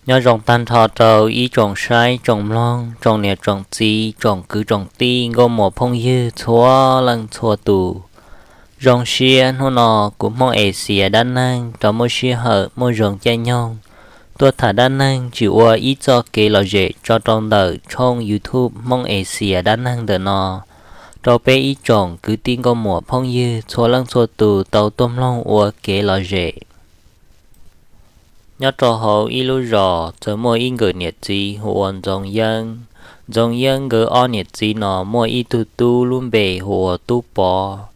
Nyob zoo tag nrho rau ib tsoom saib tsoom mloog, tsoom niam tsoom txiv, tsoom kwv tsoom tij, nkauj muam phooj ywg txhua leej txhua tus. Zoo siab hnub no kuv Hmoob Axias dab neeg rov muaj sij hawm muaj zoo caij nyoog tuaj tham dab neeg tsis ua ib txoj kev lom zem tso rau ntawm tshooj YouTube Hmoob Axias dab neeg ntawm no rau peb ib tsoom kwv tij nkauj muam phooj ywg txhua leej txhua tus tau tuaj mloog ua kev lom zem. Nyob rau hauv ib lub zos txawm muaj ib nkawm niam txiv hu ua Ntxoov Yeeb. Ntxoov Yeeb nkawd ob niam txiv no muaj ib tug tub lub npe hu ua Tub Pov.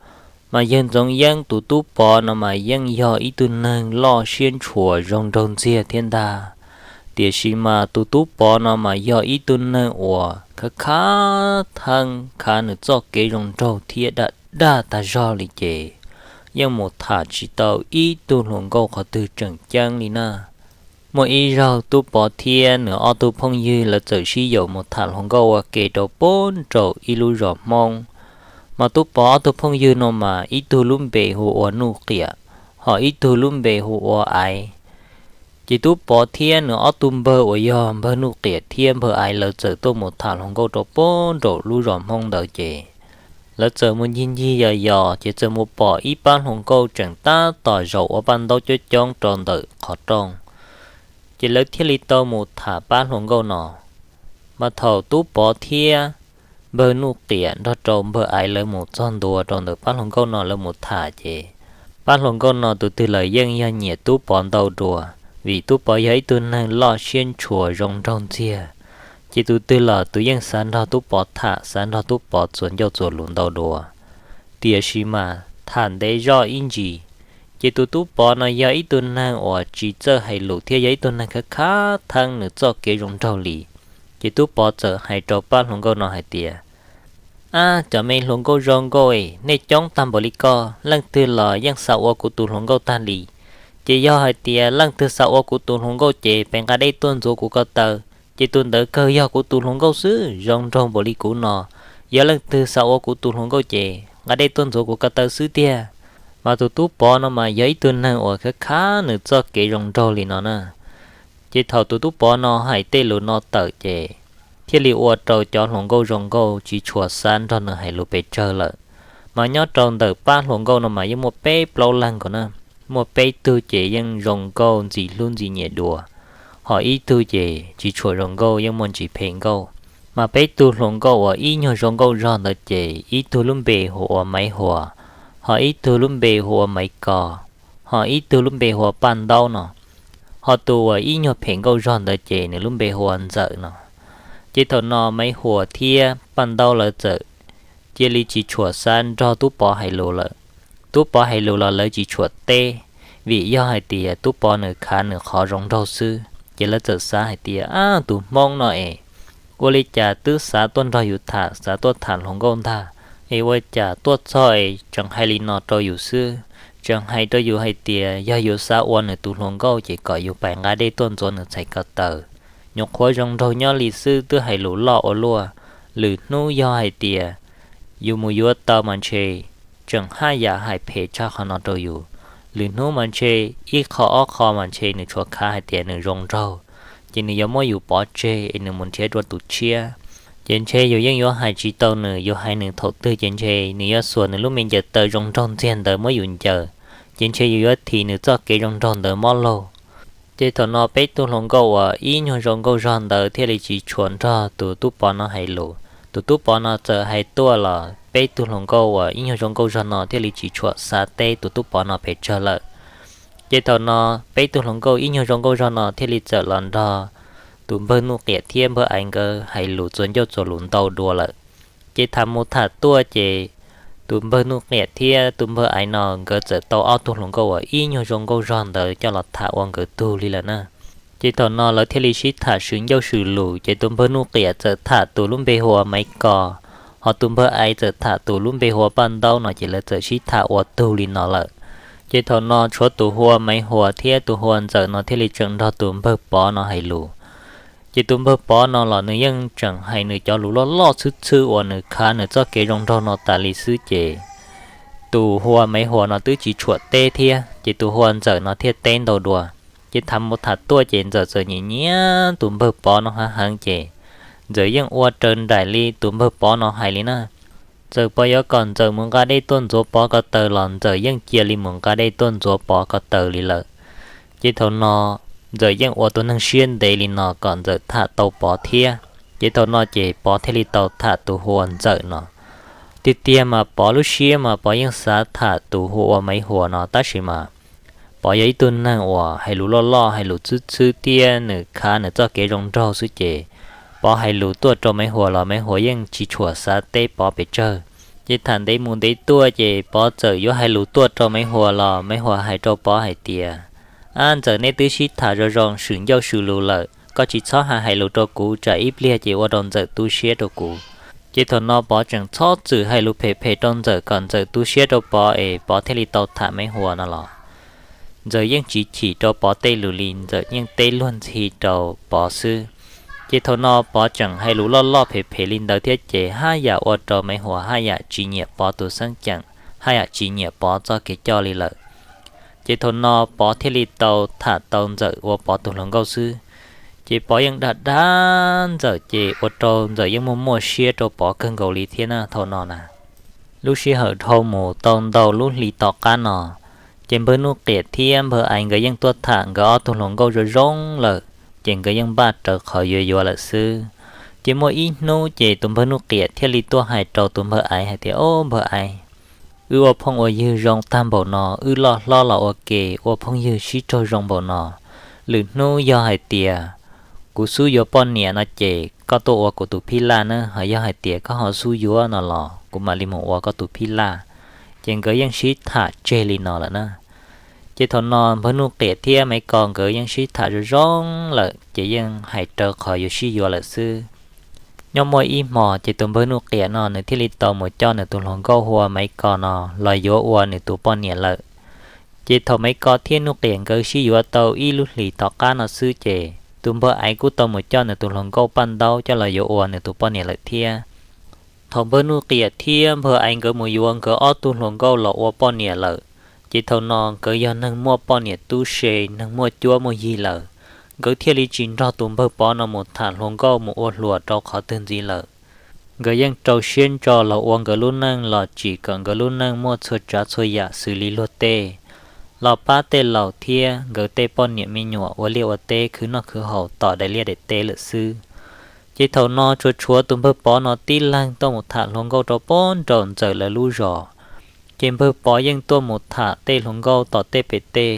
Mas yawg Ntxoov Yeeb tus Tub Pov no mas yeej yog ib tug neeg loj siab ntshua zoo nraug ntxiag thiab ntag. Tiam sis mas tus Tub Pov no mas yog ib tug neeg uas khav khav theeb, khav nws txoj kev zoo nraug thiab dag dag tag zog li ces yeej mus tham tsis tau ib tug hluas nkauj qhov twg tseem ceeb li na. Muaj ib zaug Tub Pov thiab nws ob tug phooj ywg lawv txawm sib yaum mus tham hluas nkauj ua ke rau puag nraum ib lub zos Hmoob. Mas Tub Pov ob tug phooj ywg no mas ib tug lub npe hu ua Nuj Qiam, ho ib tug lub npe hu ua Aiv. Ces Tub Pov thiab nws ob tug npawg uas yog npawg Nuj Qiam thiab npawg Aiv lawv txawm tuaj mus tham hluas nkauj rau puag nraum lub zos Hmoob ntawd ces lawv txawm mus ncig ncig yos yos ces txawm mus pom ib pab hluas nkauj tseem tab tom zaum ua paj ntaub coob coob rau ntawm qhov rooj. Ces lawv thiaj li tau mus tham pab hluas nkauj no. Mas thaum Tub Pov thiab npawg Nuj Qiam nrog rau npawg Aiv lawv mus txog ntua rau ntawm pab hluas nkauj no lawv mus tham ces pab hluas nkauj no tus twg los yeej yog nyiam Tub Pov ntau dua, vim Tub Pov yog ib tug neeg loj siab ntshua zoo nraug ntxiag. Ces tus twg los tus yeej xav nrog Tub Pov tham, xav nrog Tub Pov txuas ncauj txuas lus ntau dua. Tiam sis mas tham ntev zoj ib ntsis, ces tus Tub Pov no yog ib tug neeg uas tsis txawj hais lus thiab yog ib tug neeg khav khav theeb nws txoj kev zoo nraug li. Ces Tub Pov txawm hais rau pab hluas nkauj no hais tias, Ab, cov me hluas nkauj zoo nkauj, nej coob tag npaum li koj, leej twg los yeej xav ua kuv tus hluas nkauj tag li. Ces yog hais tias leej twg xav ua kuv tus hluas nkauj ces pes nqa dej tuaj ntxuav kuv ko taw, ces tus ntawd kawg yog kuv tus hluas nkauj xwb. Zoo nraug npaum li kuv no, yog leej twg xav ua kuv tus hluas nkauj ces nqa dej tuaj ntxuav kuv ko taw xwb tiag. Mas tus Tub Pov no mas yog ib tug neeg uas khav khav nws txoj kev zoo nraug li no na. Ces thaum tus Tub Pov no hais tej lus no tawm ces thiaj li ua rau cov hluas nkauj zoo nkauj tsis tshua xav nrog nws hais lus pes tsawg lawm. Mas nyob rau ntawm pab hluas nkauj no mas yeej muaj peb plaub leeg nkaus na. Muaj peb tug ces yeej zoo nkauj ntxim hlub ntxim nyiam dua, ho ib tug ces tsis tshua zoo nkauj, yeej muaj ntsis phem nkauj. Mas peb tug hluas nkauj uas ib nyuag zoo nkauj zog ntawd ces ib tug lub npe hu ua Maiv Huas, ho ib tug lub npe hu ua Maiv Kos, ho ib tug lub npe hu ua Paj Ntaub no. Ho tus uas ib nyuag phem nkauj zog ntawd ces nws lub npe hu ua Ntxawm no. Ces thaum no Maiv Huas thiab Paj Ntaub lawv txawm cia li tsis tshua xav nrog Tub Pov hais lus lawm. Tub Pov hais lus los lawv tsis tshua teb, vim yog hais tias Tub Pov nws khav nws qhov zoo nraug xwb. Ces lawv txawm xav hais tias, Ab, tus Hmoob no es ua li cas twb xav tuaj nrog yus tham, xav tuaj tham hluas nkauj ntag, es ua cas tuaj txog es tseem hais li no rau yus xwb, tseem hais rau yus hais tias yog yus xav ua nws tus hluas nkauj ces kom yus pais nqa dej tuaj ntxuav nws txhais ko taw. Nyuam qhuav zoo nraug nyob li xwb twb hais lus loj ua luaj. Lwm hnub yog hais tias yus mus yuav tau mas ntshe tseem haj yam hais phem tshaj qhov no rau yus. Lwm hnub mas ntshe ib qho ob qho mas ntshe nws tsuas khav hais tias nws zoo nraug, ces nws yuav muab yus pov tseg es nws mus nrhiav dua tus tshiab. Ces ntshe yus yeej yuav hais tsis tau nws, yus hais nws thaum twg ces ntshe nws yuav xuas nws lub me ncaws taw zoo nraug ntxiag ntawd muab yus ncaws, ces ntshe yus yuav thim nws txoj kev zoo nraug ntawd mob laug. Ces thaum no peb tug hluas nkauj uas ib nyuag zoo nkauj zog ntawd thiaj li tsis tshua nrog tus Tub Pov no hais lus. Tus Tub Pov no txawm hais tuaj los peb tug hluas nkauj uas ib nyuag zoo nkauj zog no thiaj li tsis tshua xav teb tus Tub Pov no pes tsawg lawm. Ces thaum no peb tug hluas nkauj ib nyuag zoo nkauj zog no thiaj li txawm los nrog tus npawg Nuj Qiam thiab npawg Aiv nkawd hais lus txuas ncauj txuas lus ntau dua lawm. Ces tham mus tham tuaj ces tus npawg Nuj Qiam thiab tus npawg Aiv no nkawd txawm tau ob tug hluas nkauj uas ib nyuag zoo nkauj zog ntawd coj los tham ua nkawd tug li lawm na. Ces thaum no lawv thiaj li sib tham swm ncauj swm lus, ces tus npawg Nuj Qiam txawm tham tus lub npe hu ua Maiv Kos, ho tus npawg Aiv txawm tham tus lub npe hu ua Paj Ntaub no, ces lawv txawm sib tham ua tug li no lawm. Ces thaum no tshuav tus hu ua Maiv Huas thiab tus hu ua Ntxawm no thiaj li tseem nrog tus npawg Pov no hais lus. Ces tus npawg Pov no los nws yeej tseem hais nws cov lus loj loj txhwb txhwb uas nws khav nws txoj kev zoo nraug no tas li xwb, ces tus hu ua Maiv Huas no twb tsis tshua teb thiab, ces tus hu ua Ntxawm no thiaj teb ntau dua. Ces tham mus tham tuaj ces Ntxawm txawm nyiam nyiam tus npawg Pov no heev heev ces Ntxawm yeej ua raws nraim li tus npawg Pov no hais li na. Txawm Pov yuav kom Ntxawm mus nqa dej tuaj ntxuav Pov ko taw los Ntxawm yeej cia li mus nqa dej tuaj ntxuav Pov ko taw li lawm. Ces thaum no Ntxawm yeej ua tus neeg siab ntev li no kom Ntxawm tham tau Pov thiab. Ces thaum no ces Pov thiaj li tau tham tus hu ua Ntxawm no. Tiag tiag mas Pov lub siab mas Pov yeej xav tham tus hu ua Maiv Huas no tab sis mas Pov yog ib tug neeg uas hais lus loj loj, hais lus txhwb txhwb thiab nws khav nws txoj kev zoo nraug xwb ces Pov hais lus tuaj rau Maiv Huas los Maiv Huas yeej tsis tshua xav teb Pov pes tsawg. Ces tham ntev mus ntev tuaj ces Pov txawm yuav hais lus tuaj rau Maiv Huas los Maiv Huas hais rau Pov hais tias, Ab Ntxawm, neb twb sib tham zoo zoo swm ncauj swm lus lawm, koj tsis txhob hais hais lus rau kuv tsam ib pliag ces ua rau Ntxawm tu siab rau kuv. Ces thaum no Pov tseem txhob txwm hais lus phem phem rau Ntxawm kom Ntxawm tu siab rau Pov es Pov thiaj li tau tham Maiv Huas no los Ntxawm yeej tsis chim rau Pov tej lus li, Ntxawm yeej teb luag ntxhi rau Pov xwb. Ces thaum no Pov tseem hais lus loj loj phem phem li ntawd thiab ces haj yam ua rau Maiv Huas haj yam tsis nyiam Pov tus xeeb ceem, haj yam tsis nyiam Pov txoj kev coj li lawm. Ces thaum no Pov thiaj li tau tham tau Ntxawm ua Pov tus hluas nkauj xwb. Ces Pov yeej dag dag Ntxawm ces ua rau Ntxawm yeej muaj muaj siab rau Pov kawg nkaus li thiab na thaum no na. Lub sij hawm dhau mus tau ntau lub hlis tom qab no, ces npawg Nuj Qiam thiab npawg Aiv nkawd yeej tuaj tham nkawd ob tug hluas nkauj zoo zoo lawm, ces nkawd yeej npaj rawv qhov yuav yuav lawm xwb. Ces muaj ib hnub ces tus npawg Nuj Qiam thiaj li tuaj hais rau tus npawg Aiv hais tias, Au npawg Aiv, wb ua phooj ua ywg zoo tag npaum no, wb loj hlob los ua ke ua phooj ywg sib raug zoo npaum no, lwm hnub yog hais tias kuv xub yuav poj niam no ces koj tuaj ua kuv tus phij laj na, ho yog hais tias koj ho xub yuav no los kuv mam li mus ua koj tus phij laj. Ces nkawd yeej sib tham tseg li no lawm na. Ces thaum no npawg Nuj Qiam thiab Maiv Kos nkawd yeej sib tham zoo zoo lawm ces yeej hais rawv qhov yuav sib yuav lawm xwb. Nyob muaj ib hmos ces tus npawg Nuj Qiam no nws thiaj li tau mus coj nws tus hluas nkauj hu ua Maiv Kos no los yuav ua nws tus poj niam lawm. Ces thaum Maiv Kos thiab Nuj Qiam nkawd sib yuav tau ib lub hlis tom qab no xwb ces tus npawg Aiv kuj tau mus coj nws tus hluas nkauj Paj Ntaub coj los yuav ua nws tus poj niam lawm thiab. Thaum npawg Nuj Qiam thiab npawg Aiv nkawd mus yuav nkawd ob tug hluas nkauj los ua poj niam lawm, ces thaum no nkawd yog neeg muaj poj niam tub se, neeg muaj cuab muaj yig lawm, nkawd thiaj li tsis nrog tus npawg Pov no mus tham hluas nkauj mus ua hluas rau qhov twg ntxiv lawm. Nkawd yeej rau siab ntso los ua nkawd lub neej los tsim kom nkawd lub neej muaj txhua tsav txhua yam xws li luag tej, los pab tej laus thiab nkawd tej poj niam me nyuam ua liaj ua teb khwv noj khwv haus tom daim liaj daim teb lawm xwb. Ces thaum no tsuas tshuav tus npawg Pov no tib leeg tuaj mus tham hluas nkauj rau pem nraum Ntxawm lawv lub zos. Ces npawg Pov yeej tuaj mus tham tej hluas nkauj tom tej pem tej,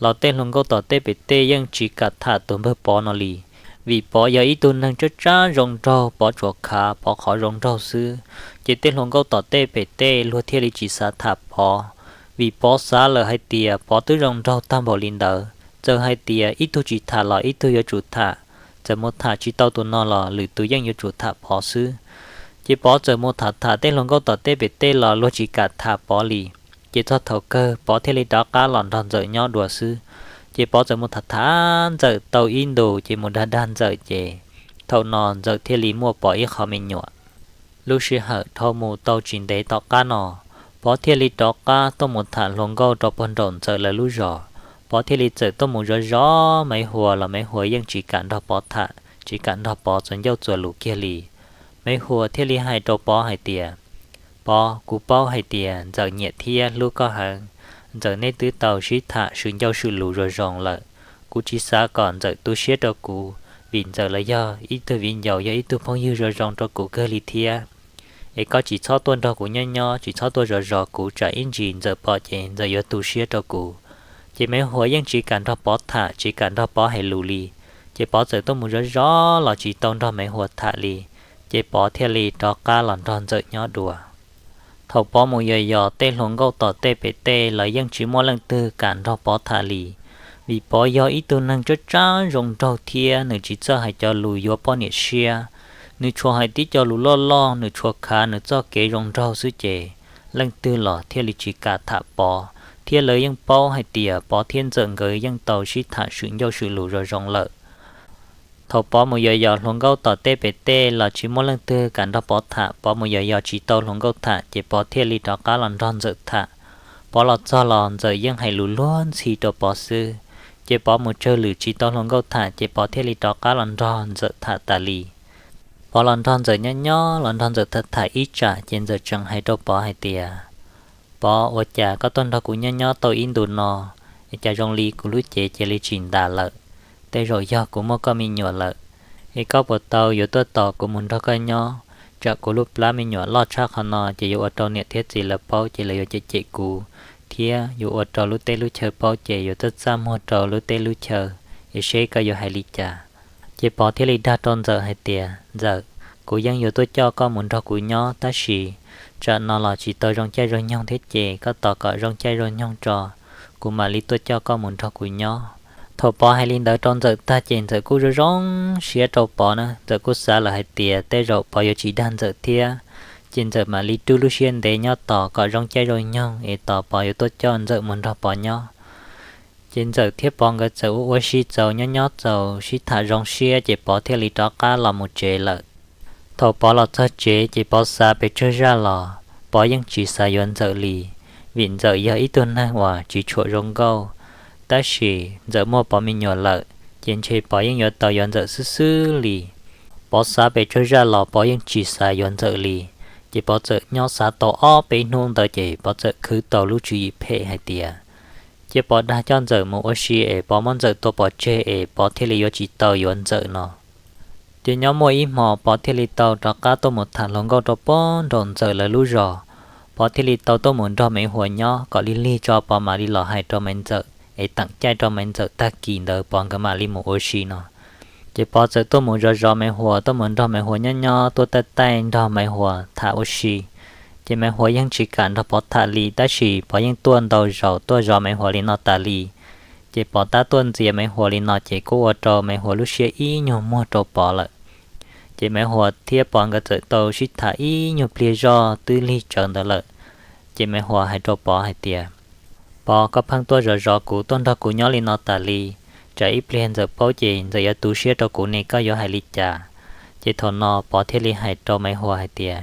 los tej hluas nkauj tom tej pem tej yeej tsis kam tham tus npawg Pov no li. Vim Pov yog ib tug neeg tsab tsab zoo nraug, Pov tsuas khav Pov qhov zoo nraug xwb, ces tej hluas nkauj tom tej pem tej luag thiaj li tsis xav tham Pov. Vim Pov xav lawm hais tias Pov twb zoo nraug tag npaum li ntawd, txawm hais tias ib tug tsis tham los ib tug yuav tsum tham, txawm mus tham tsis tau tus no los lwm tus yeej yuav tsum tham Pov xwb. Ces Pov txawm mus tham tham tej hluas nkauj tom tej pem tej los luag tsis kam tham Pov li. Ces txog thaum kawg Pov thiaj li rov qab los nrog Ntxawm nyob dua xwb. Ces Pov txawm mus tham tham Ntxawm tau ib ntus ces mus dag dag Ntxawm ces thaum no Ntxawm thiaj li muaj Pov ib qho me nyuam. Lub sij hawm dhau mus tau tsis ntev tom qab no, Pov thiaj li rov qab tuaj mus tham hluas nkauj rau pem nraum Ntxawm lawv lub zos. Pov thiaj li txawm tuaj mus zov zov Maiv Huas los Maiv Huas yeej tsis kam nrog Pov tham, tsis kam nrog Pov txuas ncauj txuas lus kiag li. Maiv Huas thiaj li hais rau Pov hais tias, Pov, kuv paub hais tias Ntxawm nyiam thiab hlub koj heev. Ntxawm neb twb tau sib tham swm ncauj swm lus zoo zoo lawm. Kuv tsis xav kom Ntxawm tu siab rau kuv, vim Ntxawm los yog ib tug viv ncaus, yog ib tug phooj ywg zoo zoo rau kuv kawg li thiab. Es koj tsis txhob tuaj nrog kuv nyob nyob, tsis txhob tuaj zov zov kuv, tsam ib ntsis Ntxawm pom ces Ntxawm yuav tu siab rau kuv. Ces Maiv Huas yeej tsis kam nrog Pov tham, tsis kam nrog Pov hais lus li. Ces Pov txawm tuaj mus zov zov los tsis tau nrog Maiv Huas tham li. Ces Pov thiaj li rov qab los nrog Ntxawm nyob dua. Thaum Pov mus yos yos tej hluas nkauj tom tej pem tej los yeej tsis muaj leej twg kam nrog Pov tham li, vim Pov yog ib tug neeg tsab tsab zoo nraug thiab nws tsis txawj hais cov lus yuav poj niam siab. Nws tsuas hais tib co lus loj loj, nws tsuas khav nws txoj kev zoo nraug xwb ces leej twg los thiaj li tsis kam tham Pov, thiab lawv yeej paub hais tias Pov thiab Ntxawm nkawd yeej tau sib tham swm ncauj swm lus zoo zoo lawm. Thaum Pov mus yos yos hluas nkauj tom tej pem tej los tsis muaj leej twg kam nrog Pov tham, Pov mus yos yos tsis tau hluas nkauj tham ces Pov thiaj li rov qab los nrog Ntxawm tham. Pov los txog los Ntxawm yeej hais lus luag ntxhi rau Pov xwb. Ces Pov mus tsawg lwm tsis tau hluas nkauj tham ces Pov thiaj li rov qab los nrog Ntxawm tham tas li. Pov los nrog Ntxawm nyob nyob los nrog Ntxawm tham tham ib tsam ces Ntxawm tseem hais rau Pov hais tias, Pov, ua cas koj tuaj nrog kuv nyob nyob tau ib ntus no, es cas zoo li kuv lub cev cia li tsim ntas lawm? Tej zaum yog kuv muaj koj me nyuam lawm. Es koj puas tau yuav tuaj tos kuv mus nrog koj nyob? Tsam kuv lub plab me nyuam loj tshaj qhov no ces yuav ua rau niam thiab txiv lawv paub ces lawv yuav cem cem kuv, thiab yuav ua rau lub teb lub chaw paub ces yuav txaj txaj muag rau lub teb lub chaw, es seb koj yuav hais li cas. Ces Pov thiaj li dag rau Ntxawm hais tias, Ntxawm, kuv yeej yuav tuaj coj koj mus nrog kuv nyob tab sis tsam no los tsis tau zoo caij zoo nyoog thiab ces koj tos kom zoo caij zoo nyoog tso, kuv mam li tuaj coj koj mus nrog kuv nyob. Thaum Pov hais li ntawd rau Ntxawm tag ces Ntxawm kuj zoo zoo siab rau Pov na, Ntxawm kuj xav lawm hais tias tej zaum Pov yuav tsis dag Ntxawm thiab, ces Ntxawm mam li rub lub siab ntev nyob tos kom zoo caij zoo nyoog es tos Pov yuav tuaj coj Ntxawm mus nrog Pov nyob. Ces Ntxawm thiab Pov nkawd txawm ua ua si txaus nyob nyob txaus sib tham zoo siab ces Pov thiaj li rov qab los mus tsev lawm. Thaum Pov los txog tsev ces Pov xav pes tsawg zaj los Pov yeej tsis xav yuav Ntxawm li, vim Ntxawm yog ib tug neeg uas tsis tshua zoo nkauj. Tab sis Ntxawm muaj Pov me nyuam lawm, ces ntshe Pov yeej yuav tau yuav Ntxawm xwb xwb li. Pov xav pes tsawg zaj los Pov yeej tsis xav yuav Ntxawm li. Ces Pov txawm nyob xav tau ob peb hnub ntawd ces Pov txawm khwv tau lub tswv yim phem hais tias, cia Pov dag coj Ntxawm mus ua si es Pov muab Ntxawm tua pov tseg es Pov thiaj li yuav tsis tau yuav Ntxawm no. Ces nyob muaj ib hmo Pov thiaj li tau rov qab tuaj mus tham hluas nkauj rau pob nraum Ntxawm lawv lub zos. Pov thiaj li tau tuaj mus nrog Maiv Huas nyob kom lig lig tso Pov mam li los hais rau Maiv Ntxawm es teem caij rau Maiv Ntxawm tag kis ntawd Pov nkawd mam li mus ua si no. Ces Pov txawm tuaj mus zov zov Maiv Huas, tuaj mus nrog Maiv Huas nyob nyob, tuaj taij taij nrog Maiv Huas tham ua si. Ces Maiv Huas yeej tsis kam nrog Pov tham li, tab sis Pov yeej tuaj ntau zaus tuaj zov Maiv Huas li no tas li. Ces Pov tab tuaj ntxias Maiv Huas li no ces kuj ua rau Maiv Huas lub siab ib nyuag muag rau Pov lawm. Ces Maiv Huas thiab Pov nkawd txawm tau sib tham ib nyuag pliag zoj twb lig tsawv ntawd lawm. Ces Maiv Huas hais rau Pov hais tias, Pov, koj pheej tuaj zov zov kuv, tuaj nrog kuv nyob li no tas li, tsam ib pliag Ntxawm paub ces Ntxawm yuav tu siab rau kuv ne, koj yuav hais li cas? Ces thaum no Pov thiaj li hais rau Maiv Huas hais tias,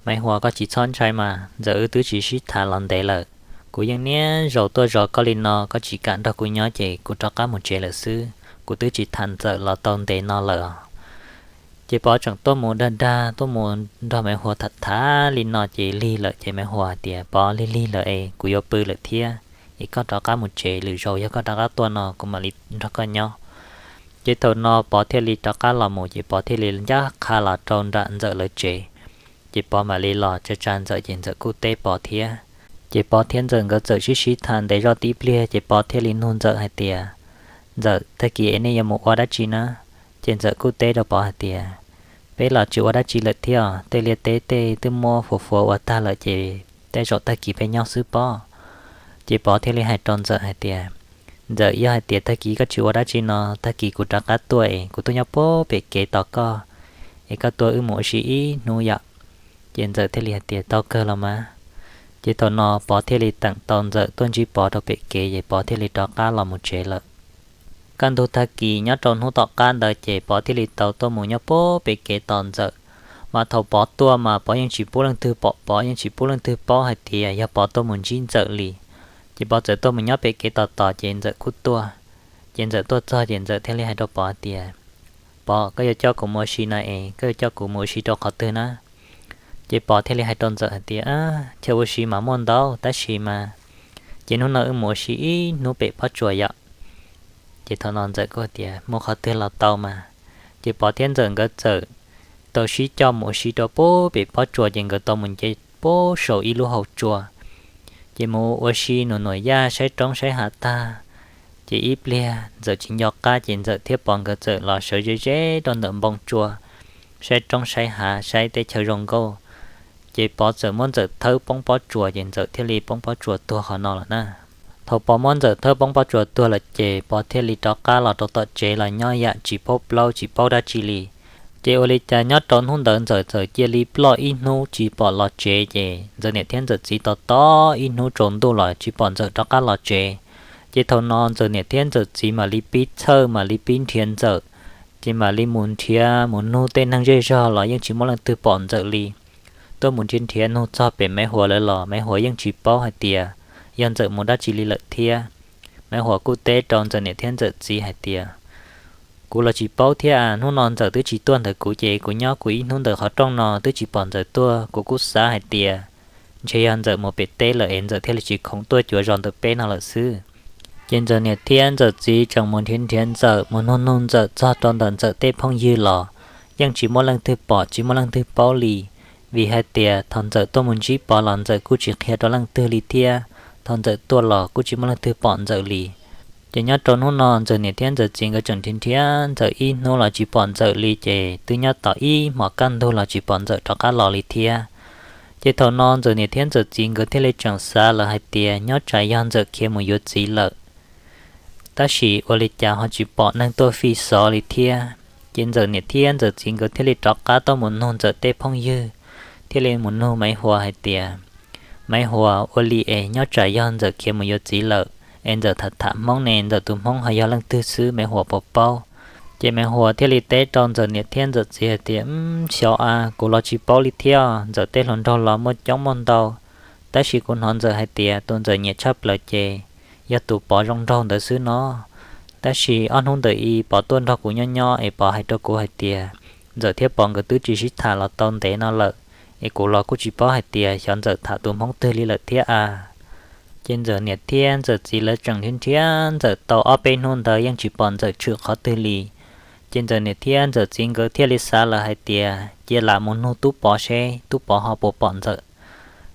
Maiv Huas, koj tsis txhob ntshai mas, Ntxawm wb twb tsis sib tham los ntev lawm. Kuv yeej niaj zaus tuaj zov koj li no, koj tsis kam nrog kuv nyob ces kuv rov qab mus tsev lawm xwb, kuv twb tsis tham Ntxawm los tau ntev no lawm os. Ces Pov tseem tuaj mus dag dag, tuaj mus nrog Maiv Huas tham tham li no ces lig lawm ces Maiv Huas hais tias, Pov, lig lig lawm es kuv yuav pw lawm thiab, es koj rov qab mus tsev, lwm zaus yog koj rov qab tuaj no kuv mam li nrog koj nyob. Ces thaum no Pov thiaj li rov qab los mus ces Pov thiaj li ncaj qha los rau nram Ntxawm lawv tsev. Ces Pov mam li los tsa tsa Ntxawm ces Ntxawm kuj teb Pov thiab. Ces Pov thiab Ntxawm nkawd txawm sib sib tham ntev zoj tib pliag ces Pov thiaj li nug Ntxawm hais tias, Ntxawm, tag kis es nej yuav mus ua dab tsi na? Ces Ntxawm kuj teb rau Pov hais tias, Peb los tsis ua dab tsi lawm thiab, tej liaj teb tej twb muab fuav fuav ua tag lawm ces tej zaum tag kis peb nyob xwb pob. Ces Pov thiaj li hais rau Ntxawm hais tias, Ntxawm, yog hais tias tag kis koj tsis ua dab tsi no, tag kis kuv rov qab tuaj es kuv tuaj nyob puag pem kev tos koj, es koj tuaj wb mus ua si ib hnub yom. Ces Ntxawm thiaj li hais tias, Tau kawg los mas. Ces thaum no Pov thiaj li teem tau Ntxawm tuaj ntsib Pov rau pem kev ces Pov thiaj li rov qab los mus tsev lawm. Kaj ntug tag kis nyob rau hnub tom qab ntawd ces Pov thiaj li tau tuaj mus nyob puag pem kev tos Ntxawm. Mas thaum Pov tuaj mas Pov yeej tsis pub leej twg pom, Pov yeej tsis pub leej twg paub hais tias yog Pov tuaj mus ntsib Ntxawm li. Ces Pov txawm tuaj mus nyob pem kev tos tos ces Ntxawm kuj tuaj. Ces Ntxawm tuaj txog ces Ntxawm thiaj li hais rau Pov tias, Pov, koj yuav coj kuv mus ua si na es koj yuav coj kuv mus ua si rau qhov twg na? Ces Pov thiaj li hais rau Ntxawm hais tias, Chaw ua si mas muaj ntau tab sis mas, ces hnub no wb mus ua si ib hnub pem pob tsuas yom. Ces thaum no Ntxawm kuj tias, Mus qhov twg los tau mas. Ces Pov thiab Ntxawm nkawd txawm tau sib coj mus ua si rau puag pem pob tsuas ces nkawd tau mus nce puag saum ib lub hau tsua. Ces mus ua si nus nuam yaj saib roob saib hav tag, ces ib pliag Ntxawm tsis nco qab ces Ntxawm thiab Pov nkawd txawm los sawv ze ze rau ntawm npoo tsua, saib roob saib hav saib teb chaws zoo nkauj. Ces Pov txawm muab Ntxawm thawb poob pob tsuas ces Ntxawm thiaj li poob pob tsuas tuag qhov no lawm na. Thaum Pov muab Ntxawm thawb poob pob tsuas tuag lawm ces Pov thiaj li rov qab los rau tom tsev los nyob yam tsis paub plaub tsis paub dab tsi li. Ces ua li cas nyob rau hnub ntawd Ntxawm txawm cia li ploj ib hnub tsis pom los tsev ces Ntxawm niam thiab Ntxawm txiv tos tos ib hnub tsaus ntuj los tsis pom Ntxawm rov qab los tsev. Ces thaum no Ntxawm niam thiab Ntxawm txiv mam li pib txhawj mam li pib nrhiav Ntxawm, ces mam li mus nrhiav mus nug tej neeg zej zog los yeej tsis muaj leej twg pom Ntxawm li. Tuaj mus nrhiav nrhiav nug txog pem Maiv Huas lawv los Maiv Huas yeej tsis paub hais tias yog Ntxawm mus dab tsi li lawm thiab. Maiv Huas kuj teb rau Ntxawm niam thiab Ntxawm txiv hais tias, kuv los tsis paub thiab, hnub no Ntxawm twb tsis tuaj ntawm kuv ces kuv nyob kuv ib hnub ntawm qhov rooj no twb tsis pom Ntxawm tuaj. Kuv kuj xav hais tias ntshe yog Ntxawm mus pem teb lawm es Ntxawm thiaj li tsis khoom tuaj cuav zos ntawm peb no lawm xwb. Ces Ntxawm niam thiab Ntxawm txiv tseem mus nrhiav nrhiav Ntxawm, mus nug nug Ntxawm txog rau ntawm Ntxawm tej phooj ywg los yeej tsis muaj leej twg pom tsis muaj leej twg paub li. Vim hais tias thaum Ntxawm tuaj mus ntsib Pov los Ntxawm kuj tsis qhia rau leej twg li thiab, thaum Ntxawm tuaj los kuj tsis muaj leej twg pom Ntxawm li. Ces nyob rau hnub no Ntxawm niam thiab Ntxawm txiv nkawd tseem nrhiav nrhiav Ntxawm ib hnub los tsis pom Ntxawm li, ces twb nyob tom ib hmos kaj ntug los tsis pom Ntxawm rov qab los li thiab. Ces thaum no Ntxawm niam thiab Ntxawm txiv nkawd thiaj li tseem xav lawm hais tias nyob tsam yog Ntxawm khiav mus yuav txiv lawm, tab sis ua li cas ho tsis pom neeg tuaj fij xov li thiab. Ces Ntxawm niam thiab Ntxawm txiv nkawd thiaj li rov qab tuaj mus nug Ntxawm tej phooj ywg, thiaj li mus nug Maiv Huas hais tias, Maiv Huas, ua li es nyob tsam yog Ntxawm khiav mus yuav txiv lawm es Ntxawm tham tham Hmoob ne, Ntxawm tus Hmoob ho yog leej twg xwb, Maiv Huas puas paub? Ces Maiv Huas thiaj li teb rau Ntxawm niam thiab Ntxawm txiv hais tias, Xyov as, kuv los tsis paub li thiab. Ntxawm tej hluas nraug los muaj coob muaj ntau, tab sis kuv hnov Ntxawm hais tias tus Ntxawm nyiam tshaj plaws ces yog tus Pov zoo nraug ntawd xwb no. Tab sis ob hnub ntawd ib Pov tuaj nrog kuv nyob nyob es Pov hais rau kuv hais tias Ntxawm thiab Pov nkawd twb tsis sib tham los tau ntev no lawm, es kuv los kuj tsis paub hais tias xyov Ntxawm tham tus Hmoob twg li lawm thiab a. Ces Ntxawm niam thiab Ntxawm txiv lawv tseem nrhiav nrhiav Ntxawm tau ob peb hnub ntawd yeej tsis pom Ntxawm tshwm qhov twg li. Ces Ntxawm niam thiab Ntxawm txiv nkawd thiaj li xav lawm hais tias cia lam mus nug Tub Pov seb Tub Pov ho puas pom Ntxawm.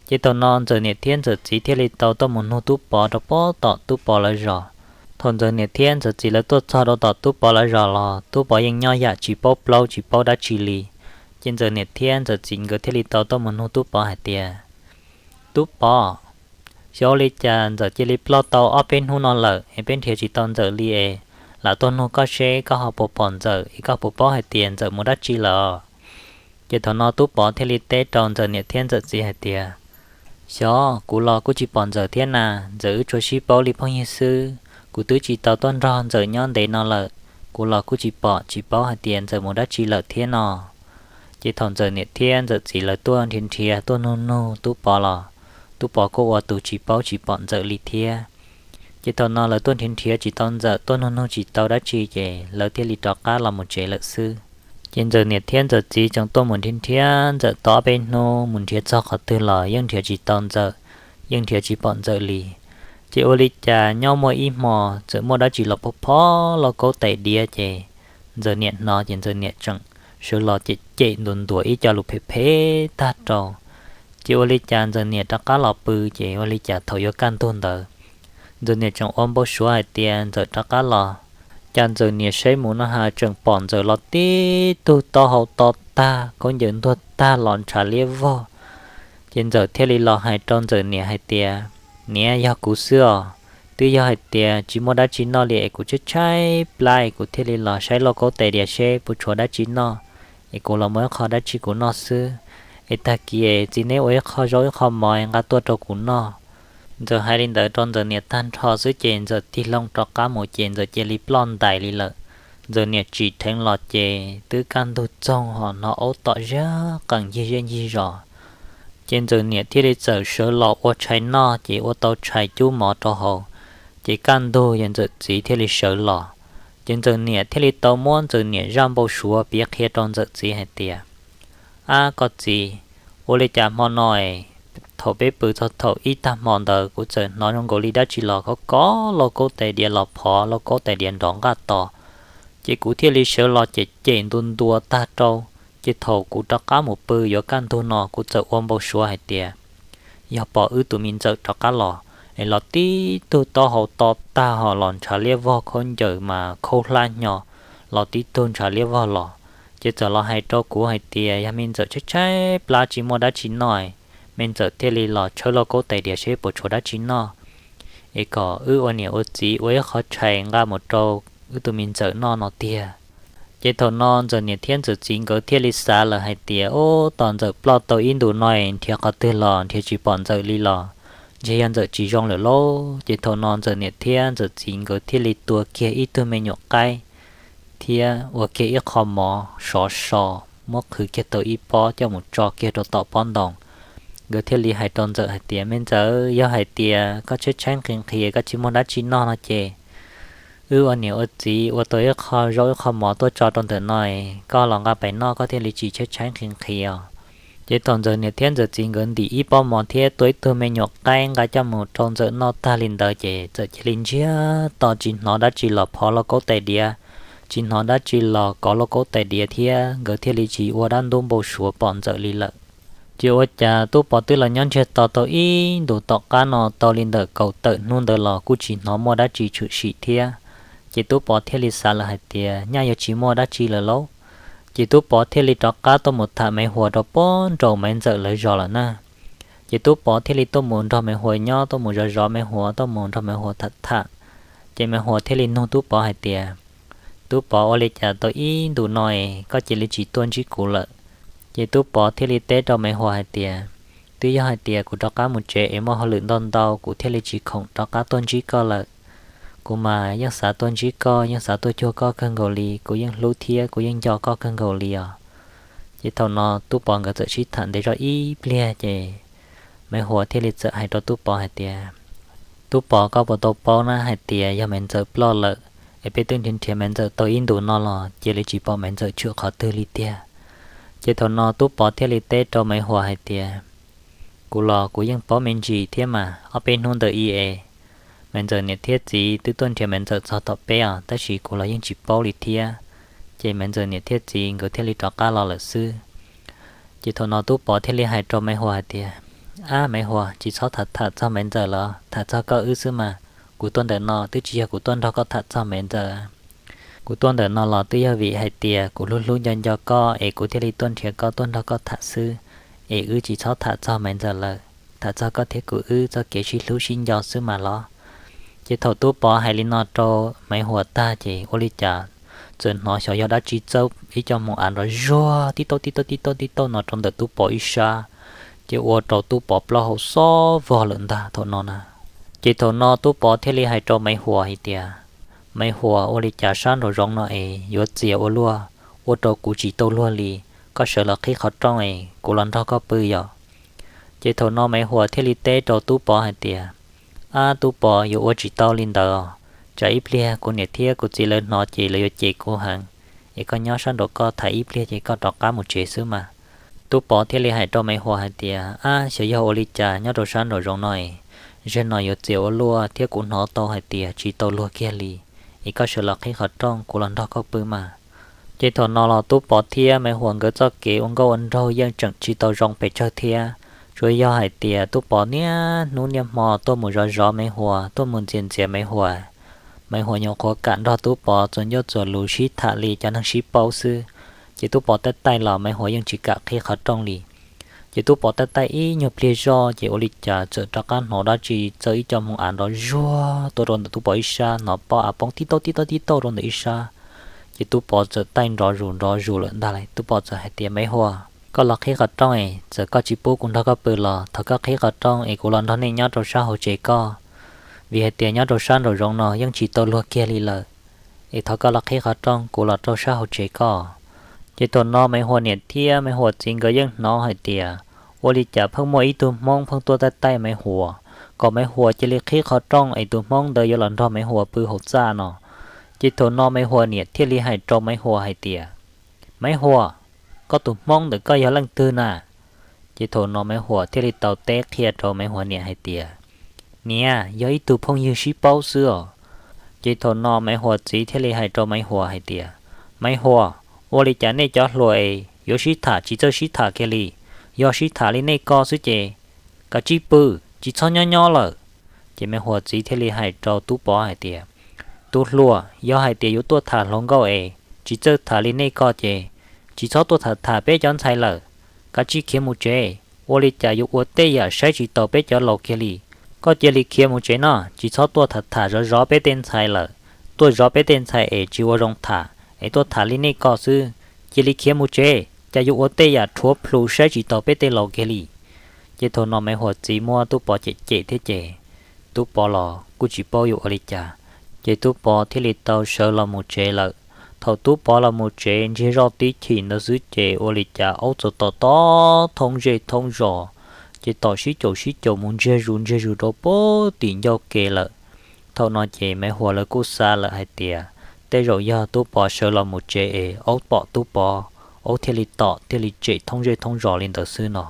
Ces thaum no Ntxawm niam thiab Ntxawm txiv thiaj li tau tuaj mus nug Tub Pov rau pob tom Tub Pov lawv zos. Thaum Ntxawm niam thiab Ntxawm txiv lawv tuaj txog rau tom Tub Pov lawv zos los Tub Pov yeej nyob yam tsis paub plaub tsis paub dab tsi li. Ces Ntxawm niam thiab Ntxawm txiv nkawd thiaj li tau tuaj mus nug Tub Pov hais tias, Tub Pov, xyov ua li cas Ntxawm cia li ploj tau ob peb hnub no lawm es peb nrhiav tsis tau Ntxawm li es lam tuaj nug koj seb koj ho puas pom Ntxawm es koj puas paub hais tias Ntxawm mus dab tsi lawm? Ces thaum no Tub Pov thiaj li teb rau Ntxawm niam thiab Ntxawm txiv hais tias, Xyov, kuv los kuj tsis pom Ntxawm thiab na, Ntxawm wb tsuas sib paub li phooj ywg xwb, kuv twb tsis tau tuaj nrog Ntxawm nyob ntev no lawm, kuv los kuj tsis pom tsis paub hais tias Ntxawm mus dab tsi lawm thiab no. Ces thaum Ntxawm niam thiab Ntxawm txiv lawv tuaj nrhiav nrhiav tuaj nug nug Tub Pov los Tub Pov kuj ua tus tsis paub tsis pom Ntxawm li thiab. Ces thaum no lawv tuaj nrhiav nrhiav tsis tau Ntxawm, tuaj nug nug tsis tau dab tsi ces lawv thiaj li rov qab los mus tsev lawm xwb. Ces Ntxawm niam thiab Ntxawm txiv tseem tuaj mus nrhiav nrhiav Ntxawm tau ob peb hnub, mus nrhiav txog qhov twg los yeej nrhiav tsis tau Ntxawm, yeej nrhiav tsis pom Ntxawm li. Ces ua li cas nyob muaj ib hmo txawm muaj dab tsi los phob phob lauj kaub tais diav ces Ntxawm niam hnov ces Ntxawm niam tseem sawv los cem cem ntuas ntuas ib co lus phem phem tag rau. Ces ua li cas Ntxawm niam rov qab los pw, ces ua li cas thaum yuav kaj ntug ntawd Ntxawm niam tseem ua npau suav hais tias Ntxawm rov qab los. Cas Ntxawm niam saib mus no has tseem pom Ntxawm los tib tug taub hau to tag, khaub ncaws ntuag tag los ntshav liab vog. Ces Ntxawm thiaj li los hais rau Ntxawm niam hais tias, Niam, yog kuv xwb os, twb yog hais tias tsis muaj dab tsi noj li es kuv tshaib tshaib plab es kuv thiaj li los saib lauj kaub tais diav seb puas tshuav dab tsi noj, es kuv los muab ib qho dab tsi kuv noj xwb. Es tag kis es txiv neb ua ib qho zaub ib qho mov nqa tuaj rau kuv noj. Ntxawm hais li ntawd rau Ntxawm niam tag nrho xwb ces Ntxawm tig loo rov qab mus ces Ntxawm cia li ploj ntais li lawm. Ntxawm niam tsim dheev los ces twb kaj ntug txoog ho hnov aub tom zaj qees ncig zej ncig zos. Ces Ntxawm niam thiaj li txawm sawv los ua tshais noj ces ua tau tshais cub mov rau haus. Ces kaj ntug ces Ntxawm txiv thiaj li sawv los. Ces Ntxawm niam thiaj li tau muab Ntxawm niam zaj npau suav piav qhia rau Ntxawm txiv hais tias, Ab koj txiv, ua li cas hmo no es thaum peb pw txog thaum ib tag hmo ntawd kuv txawm hnov zoo nkaus li dab tsi los khov khov lauj kaub tais diav los phov lauj kaub tais diav nrov nqaj tos. Ces kuv thiaj li sawv los cem cem ntuas ntuas tag rau. Ces thaum kuv rov qab mus pw yuav kaj ntug no kuv txawm ua npau suav hais tias yog pom wb tus me Ntxawm rov qab los, es los tib tug taub hau to tag ho los ntshav liab vog, khaub ncaws mas khaub hlab hnyo, los tib tug ntshav liab vog los. Ces txawm los hais rau kuv hais tias yog me Ntxawm tshaib tshaib plab tsis muaj dab tsi noj, me Ntxawm thiaj li los tshawb lauj kaub tais diav seb puas tshuav dab tsi noj, es kom wb ua niam ua txiv ua ib qho tshais nqa mus rau wb tus me Ntxawm noj no tiag. Ces thaum no Ntxawm niam thiab Ntxawm txiv nkawd thiaj li xav lawm hais tias, Ub, tos Ntxawm ploj tau ib ntus no es nrhiav qhov twg los nrhiav tsis pom Ntxawm li los ntshe yog Ntxawm tsis zoo lawm lauj. Ces thaum no Ntxawm niam thiab Ntxawm txiv nkawd thiaj li tua kiag ib tug me nyuam qaib thiab ua kiag ib qho mov sov so, muab qhwv kiag tau ib pob coj mus tso kiag rau tom pob ntoo. nkawd thiaj li hais rau Ntxawm hais tias, Me Ntxawm, yog hais tias koj tshaib tshaib nqhis nqhis koj tsis muaj dab tsi noj no ces wb ua niam ua txiv ua tau ib qho zaub ib qho mov tuaj tso rau ntawm no, koj los nqa pais noj koj thiaj li tsis tshaib tshaib nqhis nqhis os. Ces thaum Ntxawm niam thiab Ntxawm txiv nkawd ntim ib pob mov thiab tua ib tug me nyuam qaib nqa coj mus rau Ntxawm noj tag li ntawd ces Ntxawm cia li ntsiag to tsis hnov dab tsi los phov lauj kaub tais diav, tsis hnov dab tsi los kov lauj kaub tais diav thiab nkawd thiaj li tsis ua dab ntub npau suav pom Ntxawm li lawm. Ces ua cas Tub Pov twb los nyob ntsiag to tau ib ntus tom qab no tau li ntawm kaum tawm hnub ntawd los kuj tsis hnov muaj dab tsi tshwm sim thiab. Ces Tub Pov thiaj li xav lawm hais tias nyaj yuav tsis muaj dab tsi lawm lauj. Ces Tub Pov thiaj li rov qab tuaj mus tham Maiv Huas rau pob nraum Maiv Ntxawm lawv zos lawm na. Ces Tub Pov thiaj li tuaj mus nrog Maiv Huas nyob, tuaj mus zov zov Maiv Huas, tuaj mus nrog Maiv Huas tham tham. Ces Maiv Huas thiaj li nug Tub Pov hais tias, Tub Pov, ua li cas tau ib ntus no es koj cia li tsis tuaj ntsib kuv lawm? Ces Tub Pov thiaj li teb rau Maiv Huas hais tias, Twb yog hais tias kuv rov qab mus tsev es muaj hauj lwm ntau ntau kuv thiaj li tsis khoom rov qab tuaj ntsib koj lawm. Kuv mas yeej xav tuaj ntsib koj, yeej xav tuaj cuag koj kawg nkaus li, kuv yeej hlub thiab kuv yeej nco koj kawg nkaus li os. Ces thaum no Tub Pov nkawd txawm sib tham ntev zog ib pliag ces Maiv Huas thiaj li txawm hais rau Tub Pov hais tias, Tub Pov, koj puas tau paub na hais tias yog Maiv Ntxawm ploj lawm, es peb twb nrhiav nrhiav Maiv Ntxawm tau ib ntus no los cia li tsis pom Maiv Ntxawm tshwm qhov twg li tiag. Ces thaum no Tub Pov thiaj li teb rau Maiv Huas hais tias, Kuv los kuv yeej paub me ntsis thiab mas, ob peb hnub ntawd i es Maiv Ntxawm niam thiab txiv twb tuaj nrhiav Maiv Ntxawm txog tom peb os, tab sis kuv los yeej tsis paub li thiab. Ces Maiv Ntxawm niam thiab txiv nkawd thiaj li rov qab los lawm xwb. Ces thaum no Tub Pov thiaj li hais rau Maiv Huas hais tias, Ab Maiv Huas, tsis txhob tham tham txog Maiv Ntxawm los tham txog koj wb xwb mas. Kuv tuaj ntawm no twb tsis yog kuv tuaj nrog koj tham txog Maiv Ntxawm. Kuv tuaj ntawm no los twb yog vim hais tias kuv hlub hlub nco nco koj es kuv thiaj li tuaj nrhiav koj tuaj nrog koj tham xwb. Es wb tsis txhob tham txog Maiv Ntxawm lawm, tham txog koj thiab kuv wb txoj kev sib hlub sib nco xwb mas los. Ces thaum Tub Pov hais li no rau Maiv Huas tag ces ua li cas txawm hnov xyov yog dab tsi txawb ib co moo av nrov zuag tib tauj tib tauj tib tauj tib tauj no rau ntawm Tub Pov ib sab, ces ua rau Tub Pov plaub hau xob vog lawm ntag thaum no na. Ces thaum no Tub Pov thiaj li hais rau Maiv Huas hais tias, Maiv Huas, ua li cas sab nraum zoov no es yuav txias ua luaj, ua rau kuv tsis tau luag li, koj sawv los qhib qhov rooj es kuv los nrog koj pw yom. Ces thaum no Maiv Huas thiaj li teb rau Tub Pov hais tias, Ab Tub Pov, yuav ua tsis tau li ntawd, tsam ib pliag kuv niam thiab kuv txiv lawv hnov ces lawv yuav cem kuv heev, es koj nyob sab nraum koj tham ib pliag ces koj rov qab mus tsev xwb mas. Tub Pov thiaj li hais rau Maiv Huas hais tias, Ab, xyov yog ua li cas nyob rau sab nraum zoov no es, zaum no yuav txias ua luaj thiab kuv hnov tau hais tias tsis tau luag kiag li, es koj sawv los qhib qhov rooj kuv los nrog koj pw mas. Ces thaum no los Tub Pov thiab Maiv Huas nkawd txoj kev ua nkauj ua nraug yeej tseem tsis tau zoo pes tsawg thiab, tsuas yog hais tias Tub Pov niaj hnub niaj hmo tuaj mus zov zov Maiv Huas, tuaj mus ntxias ntxias Maiv Huas. Maiv Huas nyuam qhuav kam nrog Tub Pov txuas ncauj txuas lus sib tham li cov neeg sib paub xwb, ces Tub Pov taij taij los Maiv Huas yeej tsis kam qhib qhov rooj li. Ces Tub Pov taij taij ib nyuag pliag zoj ces ua li cas txawm rov qab hnov dab tsi txawb ib co moo av nrov zuag tuaj rau ntawm Tub Pov ib sab, hnov pob av poob tib tauj tib tauj tib tauj rau ntawm ib sab. Ces Tub Pov txawm taij nrov zus nrov zus lawm ntag lauj. Tub Pov txawm hais tias, Maiv Huas, koj los qhib qhov rooj es txawm koj tsis pub kuv nrog koj pw los thov koj qhib qhov rooj es kuv los nrog nej nyob rau sab hauv tsev koj, vim hais tias nyob rau sab nraum zoov no yeej tsis tau luag kiag li lawm. Es thov koj los qhib qhov rooj kuv los rau sab hauv tsev koj. Ces thaum no Maiv Huas niam thiab Maiv Huas txiv nkawd yeej hnov hais tias ua li cas pheej muaj ib tug Hmoob pheej tuaj taij taij Maiv Huas, kom Maiv Huas cia li qhib qhov rooj es tus Hmoob ntawd yuav los nrog Maiv Huas pw hauv txaj no. Ces thaum no Maiv Huas niam thiaj li hais rau Maiv Huas hais tias, Maiv Huas, koj tus Hmoob ntawm koj yog leej twg na? Ces thaum no Maiv Huas thiaj li tau teb qhia rau Maiv Huas niam hais tias, Niam, yog ib tug phooj ywg sib paub xwb os. Ces thaum no Maiv Huas txiv thiaj li hais rau Maiv Huas hais tias, Maiv Huas, ua li cas nej cov hluas es yuav sib tham tsis txawj sib tham kiag li? Yog sib tham li nej ko xwb ces kav tsij pw, tsis txhob nyob nyob lawm. Ces Maiv Huas txiv thiaj li hais rau Tub Pov hais tias, Tus hluas, yog hais tias yuav tuaj tham hluas nkauj es tsis txawj tham li nej ko ces tsis txhob tuaj tham tham peb cov ntxhais lawm, kav tsij khiav mus tsev. Ua li cas yuav ua tej yam saib tsis taus peb cov laus kiag li? Koj cia li khiav mus tsev no, tsis txhob tuaj tham tham zov zov peb tej ntxhais lawm. Tuaj zov peb tej ntxhais es tsis ua zoo tham, es tuaj tham li nej ko xwb. Cia li khiav mus tsev, cas yuav ua tej yam rhuav plhu saib tsis taus peb tej laus kiag li. Ces thaum no Maiv Huas txiv muab Tub Pov cem cem thiab ces Tub Pov los kuj tsis paub yuav ua li cas, ces Tub Pov thiaj li tau sawv los mus tsev lawm. Thaum Tub Pov los mus tsev ntsiag zoj tib chim ntawd xwb ces ua li cas aub txawm tom tom thoob zej thoob zos, Ces tom sib caum sib caum mus ntsiag zus ntsiag zus rau pem tim ncauj ke lawm. Thaum no ces Maiv Huas lawv kuj xav lawm hais tias tej zaum yog Tub Pov sawv los mus tsev es aub tom Tub Pov, aub thiaj li tom thiaj li tsem thoob zej thoob zos li ntawd xwb no.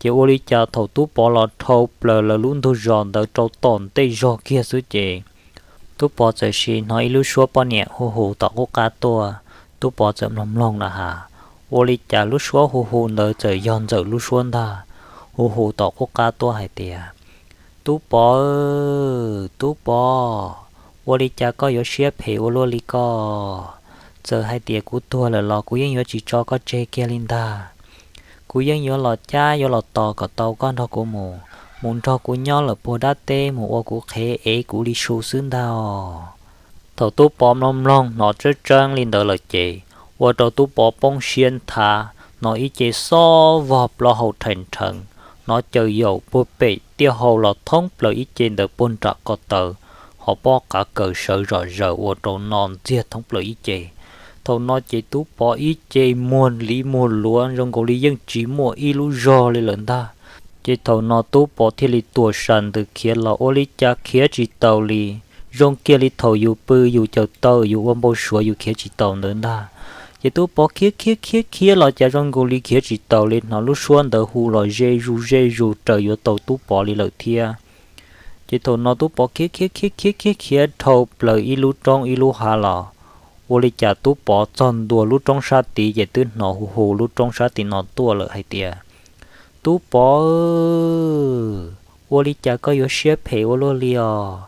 Ces ua li cas thaum Tub Pov los dhau plaws lawv lub ntug zos ntawd rau tom ntej zog kiag xwb ces Tub Pov txawm sim hnov ib lub suab poj niam hu hu tom qub qab tuaj. Tub Pov txawm mloog mloog na has, ua li cas lub suab hu hu ntawd txawm yog Ntxawm lub suab ntag. Hu hu tom qub qab tuaj hais tias, Tub Pov, Tub Pov, ua li cas koj yuav siab phem ua luaj li ko? Txawm hais tias kuv tuag lawm los kuv yeej yuav tsis tso koj tseg kiag li ntag. Kuv yeej yuav los cab yuav los tos kom tau koj nrog kuv mus, mus nrog kuv nyob lawm puag dab teb mus ua kuv qhev ev kuv li su xwb ntag. Thaum Tub Pov mloog mloog hnov tseeb tseeb li ntawd lawm ces ua rau Tub Pov poob siab nthav, hnov ib ce xob vog plaub hau rhais nrheev, hnov caws yaum puag pem tiaj hau los thoob plaws ib ce ntawd puag nram ko taw, ho pob qav kaws sawv zom zaws ua rau no ntxiag thoob plaws ib ce. Thaum no ces Tub Pov ib ce muag liv muag luav zoo nkaus li yeej tsis muaj ib lub zog li lawm ntag. Ces thaum no Tub Pov thiaj li tuam sam ntws khiav los ua li cas khiav tsis taus li, zoo kiag li thaum yus pw yus caws taw yus ua npau suav yus khiav tsis taus ntawd ntag. Ces Tub Pov khiav khiav khiav khiav los cas zoo nkaus li khiav tsis taus li, hnov lub suab ntawd hu los ze zus ze zus raws yuav tau Tub Pov li lawm thiab. Ces thaum no Tub Pov khiav khiav khiav khiav khiav khiav dhau plaws ib lub roob ib lub hav los, ua li cas Tub Pov txog ntua lub roob sab tid ces twb hnov hu hu lub roob sab tim no tuaj lawm hais tias, Tub Pov, ua li cas koj yuav siab phem ua luaj li os?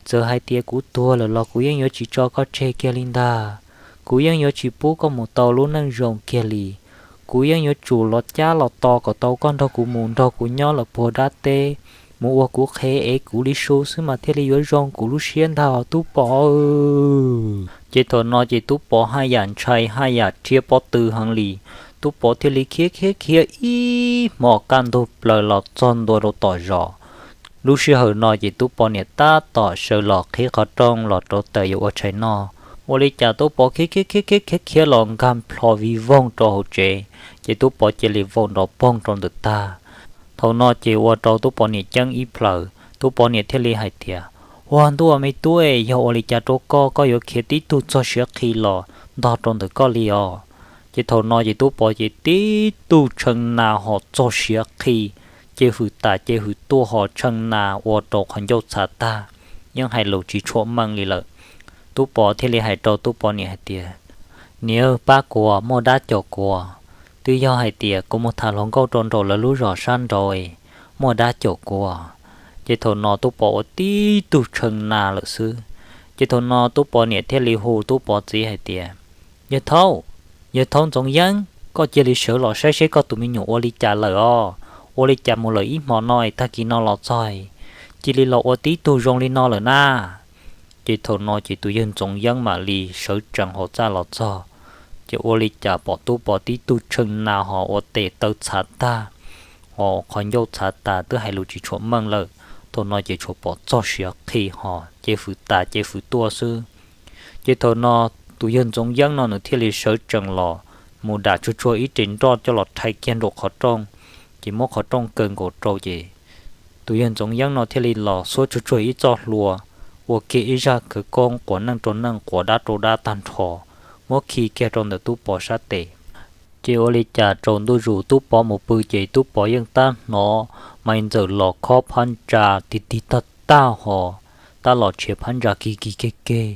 Txawm hais tias kuv tuag lawm los kuv yeej yuav tsis tso koj tseg kiag li ntag. Kuv yeej yuav tsis pub koj mus tau lub neej zoo kiag li. Kuv yeej yuav tsum los cab los tos kom tau koj nrog kuv mus nrog kuv nyob lawm puag dab teb, mus ua kuv qhev ev kuv li su xwb mas thiaj li yuav zoo kuv lub siab ntag Tub Pov. Ces thaum no ces Tub Pov haj yam ntshai haj yam rhiab pob tw heev li. Tub Pov thiaj li khiav khiav khiav ib hmos kaj ntug plaws los txog ntua rau tom zos. Lub sij hawm no ces Tub Pov niam tab tom sawv los qhib qhov rooj los rau tawm yuav ua tshais noj. Ua li cas Tub Pov khiav khiav khiav khiav khiav khiav los nkag plho vij voog rau hauv tsev, ces Tub Pov cia li vau nrov poog rau ntawm tag. Thaum no ces ua rau Tub Pov niam ceeb ib plhaws, Tub Pov niam thiaj li hais tias, Ua ntuj me tub, yog ua li cas rau koj, koj yuav khiav tib tug txog siav qhi los ntog rau ntawm koj li os? Ces thaum no ces Tub Pov ces tib tug tshee nas ho txog siav qhi, ces hwm tas ces hwm tuaj ho tshee nas ua rau qhov ncauj txhav tag, yeej hais lus tsis tshua meej li lawm. Tub Pov thiaj li hais rau Tub Pov niam hais tias, Niam, pab kuv, muaj dab caum kuv. Twb yog hais tias kuv mus tham hluas nkauj rau nraum lawv lub zos sab nraud, muaj dab caum kuv. Ces thaum no Tub Pov ua tib tug tshee nas lawm xwb. Ces thaum no Tub Pov niam thiaj li hu Tub Pov txiv hais tias, Yawg Thaub, Yawg Thaub Ntxoov Yeeb, koj cia li sawv los saib seb koj tus me nyuam ua li cas lawm os. Ua li cas mus lawm ib hmo no es tag kis no los txog cia li los ua tib tug zoo li no lawm na? Ces thaum no ces tus yawg Ntxoov Yeeb mam li sawv tsees hauv txaj los txog, ces ua li cas pom Tub Pov tib tug tshee nas ho ua tes taw txhav tag, ho qhov ncauj txhav tas twb hais lus tsis tshua meej lawm. Thaum no ces tsuas pom txog siav qhi ho ces hwm tas ces hwm tuaj xwb. Ces thaum no tus yawg Ntxoov Yeeb no nws thiaj li sawv tsees los mus dam tsuag tsuag ib re nroj coj los rhais kiag nraum qhov rooj, ces muab qhov rooj kaw nkaus rau ces tus yawg Ntxoov Yeeb no thiaj li los xuab tsuag tsuag ib txoj hlua, ua kiag ib zaj khawv koob quav neej rau neej quav dab rau dab tag nrho, muab khi kiag rau ntawm Tub Pov sab tes. Ces ua li cas tsaus ntuj zus Tub Pov mus pw ces Tub Pov yeej tab hnov Maiv Ntxawm los khob phab ntsa tig tig tag tag ho tab los tshiav phab ntsa kig kig keg keg.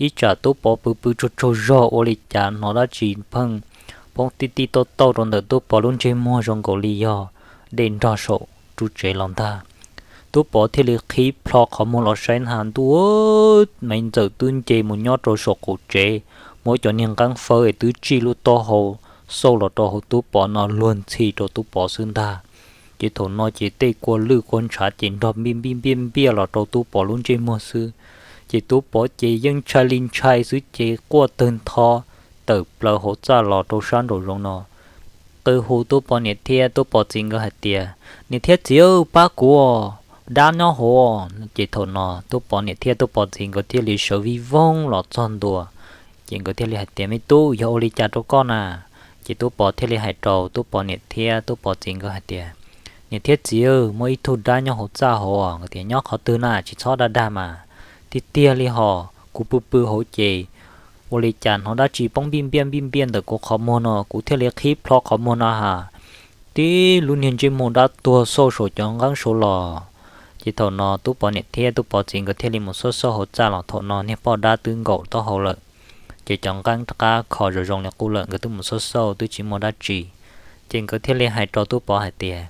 Ib tsam Tub Pov pw pw tsaug tsaug zog ua li cas hnov dab tsi pheej poob tij tij tauj tauj rau ntawm Tub Pov lub ntsej muag zoo nkaus li yog dej nrog saum ru tsev los ntag. Tub Pov thiaj li qhib plho qhov muag los saib na has, ntuj, Maiv Ntxawm twb nce mus nyob rau saum qaum tsev, muab cov niag nqeeb fawb es twb tsij lub taub hau xauj los rau hauv Tub Pov no luag ntxhi rau Tub Pov xwb ntag. Ces thaum no ces tej kua lwj kua ntshav ces nrog npiaj npiaj npiaj npiaj los rau Tub Pov lub ntsej muag xwb. Ces Tub Pov ces yeej ntshai li ntshai xwb ces quaj tawg ntho tawm plaws hauv txaj los rau sab nraum zoov no, qw hu Tub Pov niam thiab Tub Pov txiv nkawd hais tias, Niam thiab txiv, pab kuv, dab nyob hauv. Ces thaum no Tub Pov niam thiab Tub Pov txiv nkawd thiaj li sawv vij voog los txog ntua. Ces nkawd thiaj li hais tias, Me tub, yog ua li cas rau koj na? Ces Tub Pov thiaj li hais rau Tub Pov niam thiab Tub Pov txiv nkawd hais tias, Niam thiab txiv, muaj ib tug dab nyob hauv txaj hauv. Nkawd tias, Nyob qhov twg na, tsis txhob dag dag mas. Tiag tiag li hos, kuv pw pw hauv ces ua li cas hnov dab tsi poob npij npiaj npij npiaj ntawm kuv qhov muag no, kuv thiaj li qhib plho qhov muag no has, tib lub niag ntsej muag dab tuag xauj saum cov nqeeb saud los. Ces thaum no Tub Pov niam thiab Tub Pov txiv nkawd thiaj li mus xauj xauj hauv txaj los thaum no niag poj dab twb nkaum taub hau lawm. Ces cov nqeeb rov qab kho zoo zoo li qub lawm, nkawd twb mus xauj xauj twb tsis muaj dab tsi. Ces nkawd thiaj li hais rau Tub Pov hais tias,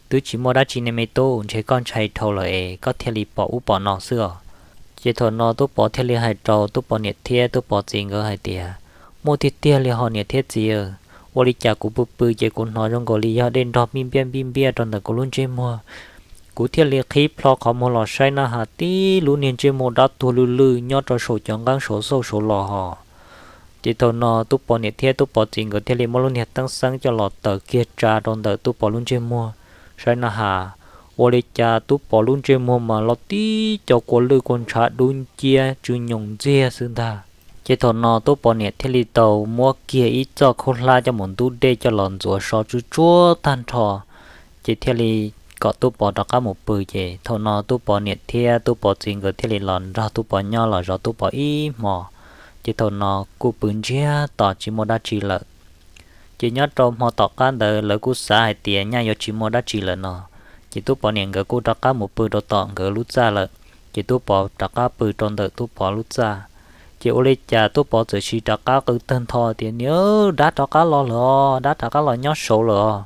Twb tsis muaj dab tsi ne me tub, ntshe koj ntshai dhau lawm es koj thiaj li pom ub pom no xwb os. Ces thaum no Tub Pov thiaj li hais rau Tub Pov niam thiab Tub Pov txiv nkawd hais tias, Muaj tiag tiag li hos niam thiab txiv, ua li cas kuv pw pw ces kuv hnov zoo nkaus li yog dej nrog npij npiaj npij npiaj rau ntawm kuv lub ntsej muag. Kuv thiaj li qhib plho qhov muag los saib na has, tib lub niag ntsej muag dab tuag lwj lwj nyob rau saum cov nqeeb saud xauj saud los hos. Ces thaum no Tub Pov niam thiab Tub Pov txiv nkawd thiaj li muab lub niag teeb xeeb coj los taws kiag tsa rau ntawm Tub Pov lub ntsej muag, saib na has, ua li cas Tub Pov lub ntsej muag mas los tib co kua lwj kua ntshav dub nciab tsw nyoos ntxiag xwb ntag. Ces thaum no Tub Pov niam thiaj li tau muab kiag ib txoj khaub hlab coj mus ntub dej coj los ntxuav so tsuj tsuag tag nrho, ces thiaj li kom Tub Pov rov qab mus pw. Ces thaum no Tub Pov niam thiab Tub Pov txiv nkawd thiaj li los nrog Tub Pov nyob los zov Tub Pov ib hmo. Ces thaum no kuj pw ntsiag to tsis muaj dab tsi lawm. Ces nyob rau hmo tom qab ntawd lawv kuj xav hais tias nyaj yuav tsis muaj dab tsi lawm no, ces Tub Pov niam nkawd kuj rov qab mus pw rau tom nkawd lub txaj lawm. Ces Tub Pov rov qab pw rau ntawm Tub Pov lub txaj. Ces ua li cas Tub Pov txawm sis rov qab qw tawg ntho tias, Niam, dab rov qab los lawm os, dab rov qab los nyob saud lawm os.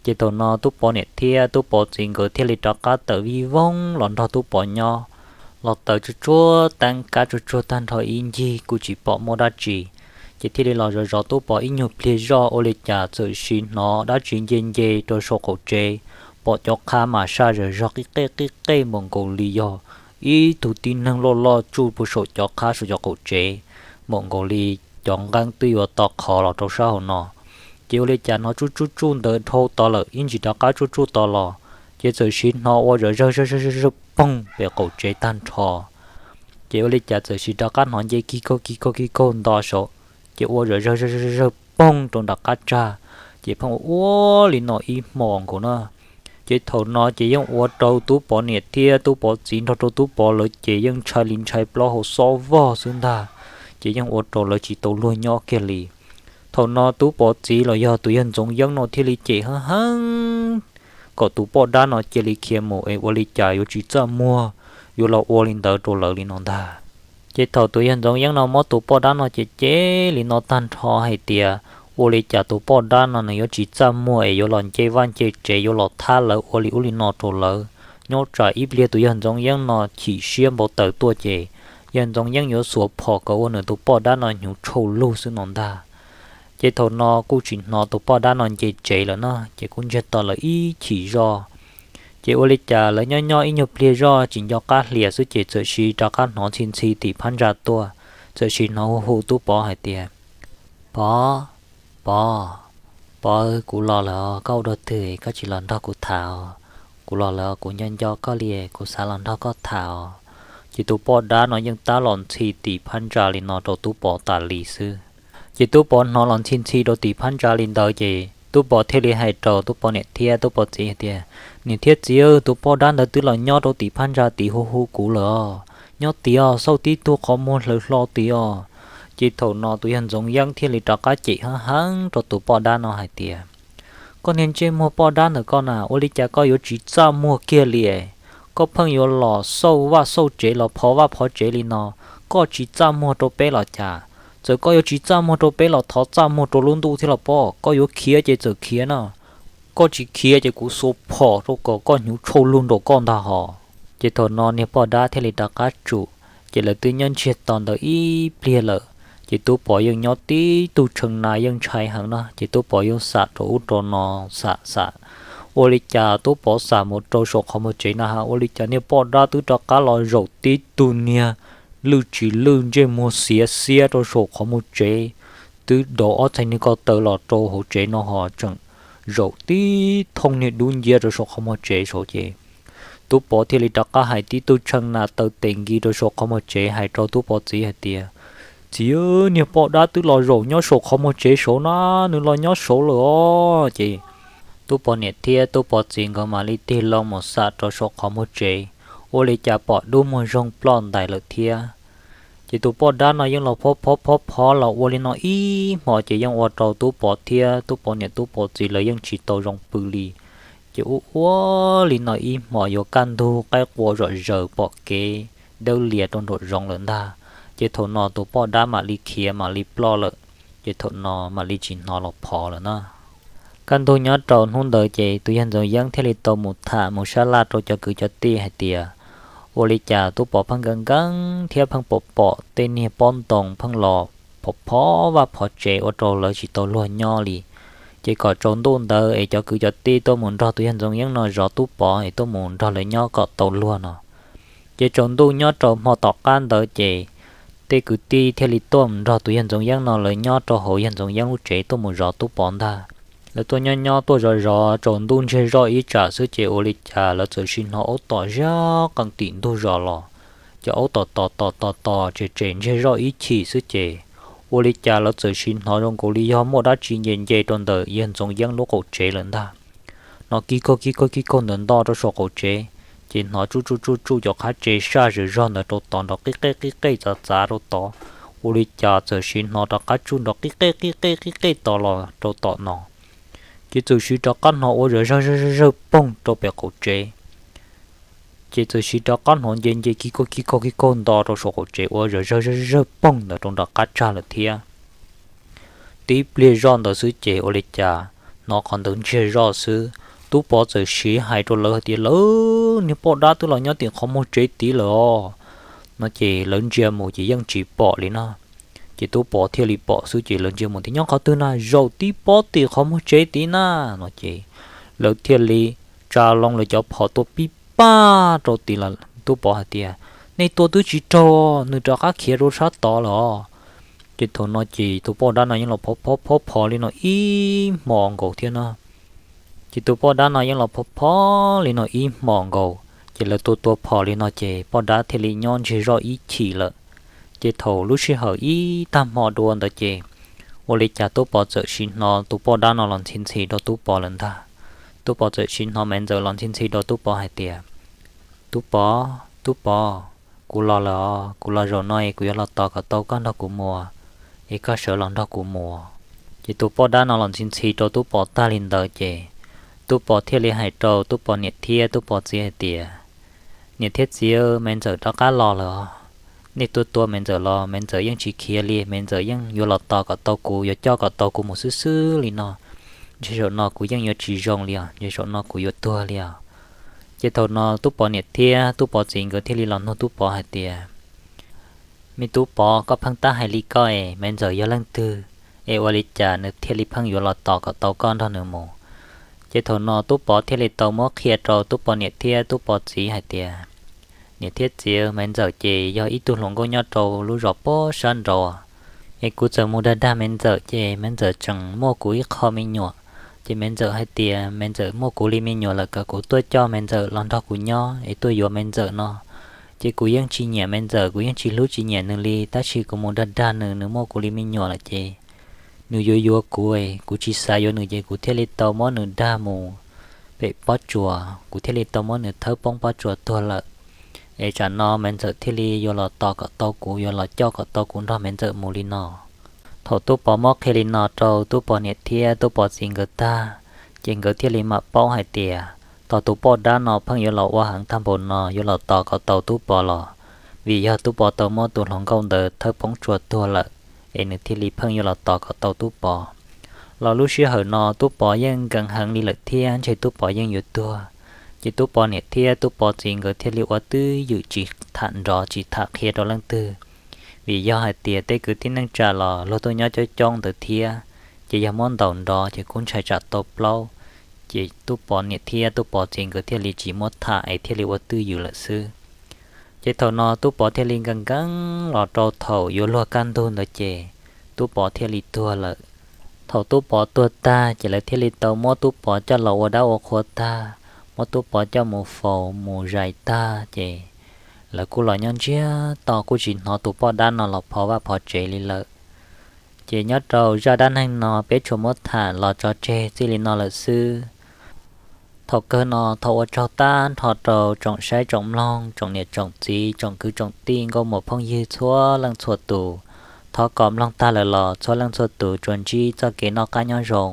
Ces thaum no Tub Pov niam thiab Tub Pov txiv nkawd thiaj li rov qab tawm vij voog los nrog Tub Pov nyob, los taws tsuj tsuag teeb kab tsuj tsuag tag nrho ib ncig kuj tsis pom muaj dab tsi. Ces thiaj li los zov zov Tub Pov ib nyuag pliag zoj, ua li cas txawm sis hnov dab tsi nce nce rau saum qaum tsev, pom cov qhab mas saj zawm zog qib qej qib qej npaum nkaus li yog ib tug tib neeg loj loj tsuj puag saum cov qhab saum cov qaum tsev, npaum nkaus li cov nqeeb twb yuav to qhov los rau sab hauv no. Ces ua li cas hnov tsuj tsuj tsuj ntawd dhau tod lawm ib ntsis rov qab tsuj tsuj tod los, ces txawm sis hnov ua zawm zawg zawg zawg zawg poog pem qaum tsev tag nrho. Ces ua li cas txawm sis rov qab hnov nce kig kaug kig kaug kig kaug nto saud, ces ua zawm zawg zawg zawg poog rau nram qab tsag, ces pheej ua ua li no ib hmos nkaus na. Ces thaum no ces yeej ua rau Tub Pov niam thiab Tub Pov txiv nrog rau Tub Pov lawv ces yeej ntshai li ntshai plaub hau xob vog xwb ntag, ces yeej ua rau lawv tsis tau luag nyob kiag li. Thaum no Tub Pov txiv los yog tus yawg Ntxoov Yeeb no thiaj li cem heev heev kom tus poj dab no cia li khiav mus es ua li cas yuav tsis txaj muag, yuav los ua li ntawd rau lawv li no ntag. Ces thaum tus yawg Ntxoov Yeeb no muab tus poj dab no cem cem li no tag nrho hais tias ua li cas tus poj dab no nws yuav tsis txaj muag es yuav los nce vaj nce tsev yuav los thab lawv ua li ub li no rau lawv, nyob tsam ib pliag tus yawg Ntxoov Yeeb no chim siab npau taws tuaj ces yawg Ntxoov Yeeb yuav xuas phom kom ua nws tus poj dab no hnyuv tshauj lug xwb no ntag. Ces thaum no kuj tsis hnov tus poj dab no nce tsev lawm na, ces kuj ntsiag to lawv ib chim zoj. Ces ua li cas lawv nyob nyob ib nyuag pliag zoj tsis nco qab hlias xwb ces txawm sis rov qab hnov ntxhi ntxhi tim phab ntsa tuaj, txawm sis hnov hu hu Tub Pov hais tias, Pov, Pov, Pov, kuv los lawm os, koj ua dog twg koj tsis los nrog kuv tham os? Kuv los lawm os, kuv nco nco koj li, kuv xav los nrog koj tham os. Ces tus poj dab no yeej tab los ntxhi tim phab ntsa li no rau Tub Pov tas li xwb. Ces Tub Pov hnov los ntxhi ntxhi rau tim phab ntsa li ntawd ces Tub Pov thiaj li hais rau Tub Pov niam thiab Tub Pov txiv hais tias, Niam thiab txiv, tus poj dab ntawd twb los nyob rau tim phab ntsa tid hu hu kuv lawm os, nyob tid os, xauj tib tug qhov muag hlaws hlo tid os. Ces thaum no tus yawg Ntxoov Yeeb thiaj li rov qab cem heev heev rau tus poj dab no hais tias, Koj niag ntsej muag poj dab ntawm koj na, ua li cas koj yuav tsis txaj muag kiag li? Koj pheej yuav los xauj vaj xauj tsev los phov vaj phov tsev li no, koj tsis txaj muag rau peb los cas? Txawm koj yuav tsis txaj muag rau peb los thov txaj muag rau lub ntuj thiab los pob, koj yuav khiav ces txawm khiav na. Koj tsis khiav ces kuv xuas phom rau kom koj hnyuv tshauj lug nraum koj ntag hos. Ces thaum no niag poj dab thiaj li rov qab tsum, ces lawv twb nyob ntsiag to ntawd ib pliag lawm. Ces Tub Pov yeej nyob tib tug tshee na yeej ntshai heev na, ces Tub Pov yeej xam rau ub rau no, xam xam, ua li cas Tub Pov xam mus rau saum qhov muag tsev na has, ua li cas niag poj dab twb rov qab los zaum tib tug niag lwj tsis lwj ntsej muag xiav xiab rau saum qhov muag tsev, twb dov ob txhais niag ko taw los rau hauv tsev no hos tseem zaum tib thooj niag dub nciab rau saum qhov muag tsev saud ces Tub Pov thiaj li rov qab hais tib tug tshee na taw tes nkis rau saum qhov muag tsev hais rau Tub Pov txiv hais tias, Txiv, niag poj dab twb los zaum nyob saum qhov muag tsev saud na, nws los nyob saud lawm os. Ces Tub Pov niam thiab Tub Pov txiv nkawd mam li tig loo mus xam rau saum qhov muag tsev, ua li cas pom dub muag zoog ploj ntais lawm thiab. Ces tus poj dab no yeej los phov phov phov phov los ua li no ib hmos ces yeej ua rau Tub Pov thiab Tub Pov niam Tub Pov txiv lawv yeej tsis tau zoo pw li. Ces ua ua li no ib hmos yuav kaj ntug qaib qua zom zaws pom kev dawb lias rau nraum zoov lawm ntag. Ces thaum no tus poj dab mam li khiav mam li ploj lawm, ces thaum no mam li tsis hnov los phov lawm na. Kaj ntug nyob rau hnub ntawd ces tus yawg Ntxoov Yeeb thiaj li tau mus tham mus sab laj rau cov kwv cov tij hais tias, ua li cas Tub Pov pheej nkees nkees thiab pheej pom pom tej niag pob ntoo pheej los phov phov vaj phov tsev ua rau lawv tsis tau luag nyob li. Ces kom tsaus ntuj ntawd es cov kwv cov tij tuaj mus nrog tus yawg Ntxoov Yeeb no zov Tub Pov es tuaj mus nrog lawv nyob kom tau luag no. Ces tsaus ntuj nyob rau hmo tom qab ntawd ces tej kwv tij thiaj li tuaj mus nrog tus yawg Ntxoov Yeeb no lawv nyob rau hauv yawg Ntxoov Yeeb lub tsev tuaj mus zov Tub Pov ntag. Lawv tuaj nyob nyob tuaj zov zov tsaus ntuj ntsiag zoj ib tsam xwb ces ua li cas lawv txawm sim hnov aub tom zaj qees tim ntug zos los. Ces aub tom tom tom tom tom tsem tsem ntsiag zoj ib chim xwb ces ua li cas lawv txawm sim hnov zoo nkaus li yog muaj dab tsi nce nce rau ntawm yawg Ntxoov Yeeb lub qaum tsev lawm ntag. Hnov kig kaug kig kaug kig kaug ntawm nto rau saum qaum tsev, ces hnov tsuj tsuj tsuj tsuj cov qab tsev saj zom zog ntawd rau tod nrov qib qej qib qej txav txav rau tod. Ua li cas txawm sim hnov rov qab tsuj nrov qib qej qib qej qib qej tod los rau tom no. Ces txawm sim rov qab hnov ua zom zawg zawg zawg poog rau pem qaum tsev. Ces txawm sim rov qab hnov nce nce kig kaug kig kaug kig kaug nto rau saum qaum tsev ua zom zawg zawg zawg poog ntawd rau nram qab tsag lawm thiab. Tib pliag zoj ntawd xwb ces ua li cas hnov qhov ntawd ntsiag zoj xwb, Tub Pov txawm sim hais rau lawv hais tias, lawv, niag poj dab twb los nyob tim qhov muag tsev tid lawm os. No ces lawv ntsia mus ces yeej tsis pom li no. Ces Tub Pov thiaj li pom xwb ces lawv ntsia mus tias, nyob qhov twg na? Zaum tib pob tim qhov muag tsev tid na. No ces lawv thiaj li tsa loo lawv cov phom tua pib paj rau tim Tub Pov hais tias, nej tua twb tsis raug, nws rov qab khiav rau sab tod lawm os. Ces thaum no ces tus poj dab no yeej los phov phov phov phom li no ib hmos nkaus thiab no. Ces tus poj dab no yeej los phov phom li no ib hmos nkaus, ces lawv tua tua phom li no ces poj dab thiaj li nyob ntsiag zoj ib chim lawm. Ces thaum lub sij hawm ib tag hmo dua ntawd ces ua li cas Tub Pov txawm sim hnov tus poj dab no los ntxhi ntxhi rau Tub Pov lawm ntag. Tub Pov txawm sim hnov Maiv Ntxawm los ntxhi ntxhi rau Tub Pov hais tias, Tub Pov, Tub Pov, kuv los lawm os, kuv los zaum no es kuv yuav los tos kom tau koj nrog kuv mus es koj sawv los nrog kuv mus. Ces tus poj dab no los ntxhi ntxhi rau Tub Pov tag li ntawd ces Tub Pov thiaj li hais rau Tub Pov niam thiab Tub Pov txiv hais tias, niam thiab txiv, Maiv Ntxawm rov qab los lawm os. Nej tua tua Maiv Ntxawm los Maiv Ntxawm yeej tsis khiav li, Maiv Ntxawm yeej yuav los tos kom tau kuv, yuav coj kom tau kuv mus xwb xwb li no. Ntshe zaum no kuv yeej yuav tsis zoo li os, ntshe zaum no kuv yuav tuag li os. Ces thaum no Tub Pov niam thiab Tub Pov txiv nkawd thiaj li los nug Tub Pov hais tias, me Tub Pov, koj pheej tab hais li koj es Maiv Ntxawm yog leej twg es ua li cas nws thiaj li pheej yuav los tos kom tau koj nrog nws mus? Ces thaum no Tub Pov thiaj li tau muab qhia rau Tub Pov niam thiab Tub Pov txiv hais tias, niam thiab txiv, Maiv Ntxawm ces yog ib tug hluas nkauj nyob rau lub zos pob sab nraud, es kuv txawm mus dag dag Maiv Ntxawm ces Maiv Ntxawm tseem muaj kuv ib qho me nyuam. Ces Maiv Ntxawm hais tias Maiv Ntxawm muaj kuv li me nyuam lawm, kom kuv tuaj coj Maiv Ntxawm los nrog kuv nyob es tuaj yuav Maiv Ntxawm no. Ces kuv yeej tsis nyiam Maiv Ntxawm, kuv yeej tsis hlub tsis nyiam nws li, tab sis kuv mus dag dag nws, nws muaj kuv li me nyuam lawm ces nws yuav yuav kuv, kuv tsis xav yuav nws ces kuv thiaj li tau muab nws dag mus pem pob tsuas, kuv thiaj li tau muab nws thawb poob pob tsuas tuag lawm. Es tsam no Maiv Ntxawm thiaj li yuav los tos kom tau kuv, yuav los coj kom tau kuv nrog Maiv Ntxawm mus li no. Thaum Tub Pov muab qhia li no rau Tub Pov niam thiab Tub Pov txiv nkawd tag, ces nkawd thiaj li mam paub hais tias tos tus poj dab no pheej yuav los ua heev tag npaum no yuav los tos kom tau Tub Pov los, vim yog Tub Pov tau muab tus hluas nkauj ntawd thawb poob tsuas tuag lawm, es nws thiaj li pheej yuav los tos kom tau Tub Pov. Los lub sij hawm no Tub Pov yeej nkees heev li lawm thiab ntshe Tub Pov yeej yuav tuag. Ces Tub Pov niam thiab Tub Pov txiv nkawd thiaj li ua twj ywm tsis tham nrov tsis tham qhia rau leej twg, vim yog hais tias tej kwv tij neej tsa los luag tuaj nyob coob coob ntawd thiab, ces yog muab ntaus nrov ces kuj ntshai tsam tau plaub. Ces Tub Pov niam thiab Tub Pov txiv nkawd thiaj li tsis muab tham es thiaj li ua twj ywm lawm xwb. Ces thaum no Tub Pov thiaj li nkees nkees los rau thaum yuav luag kaj ntug ntawd ces Tub Pov thiaj li tuag lawm. Thaum Tub Pov tuag tag ces lawv thiaj li tau muab Tub Pov coj los ua dab ua qhua tag, muab Tub Pov coj mus faus mus zais tag ces lawv kuj los nyob ntsiag to kuj tsis hnov tus poj dab no los phov vaj phov tsev li lawm. Ces nyob rau zaj dab neeg no peb tsuas muab tham los tso tseg txij li no lawm xwb. Thaum kawg no thov ua tsaug tag nrho rau tsoom saib tsoom mloog, tsoom niam tsoom txiv, tsoom kwv tsoom tij, nkauj muam phooj ywg txhua leej txhua tus. Thov kom mloog tag lawm los txhua leej txhua tus tsuas ntsib txoj kev noj qab nyob zoo,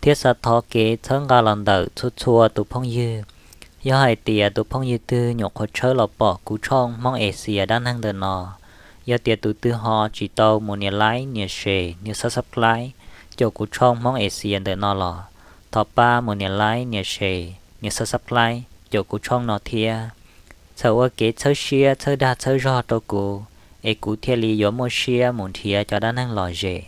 thiab xav thov kev txhawb nqa los ntawm txhua txhua tus phooj ywg. Yog hais tias tus phooj ywg twg nyuam qhuav tshawb los pom kuv tshooj Hmoob Asia dab neeg ntawm no, yog tias tus twg ho tsis tau mus nias like, nias share, nias subscribe caum kuv tshooj Hmoob Asia ntawm no los, thov pab mus nias like, nias share, nias subscribe caum kuv tshooj no thiab. Txhawm ua kev txhawb siab txhawb dag txhawb zog rau kuv, es kuv thiaj li yuav muaj siab mus nrhiav cov dab neeg lom zem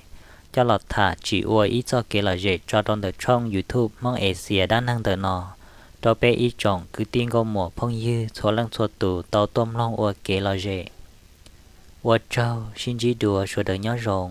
coj los tham tsim ua ib txoj kev lom zem tso rau ntawm tshooj YouTube Hmoob Asia dab neeg ntawm no, rau peb ib tsoom kwv tij nkauj muam phooj ywg txhua leej txhua tus tau tuaj mloog ua kev lom zem. Ua tsaug, sib ntsib dua, sawv daws nyob zoo.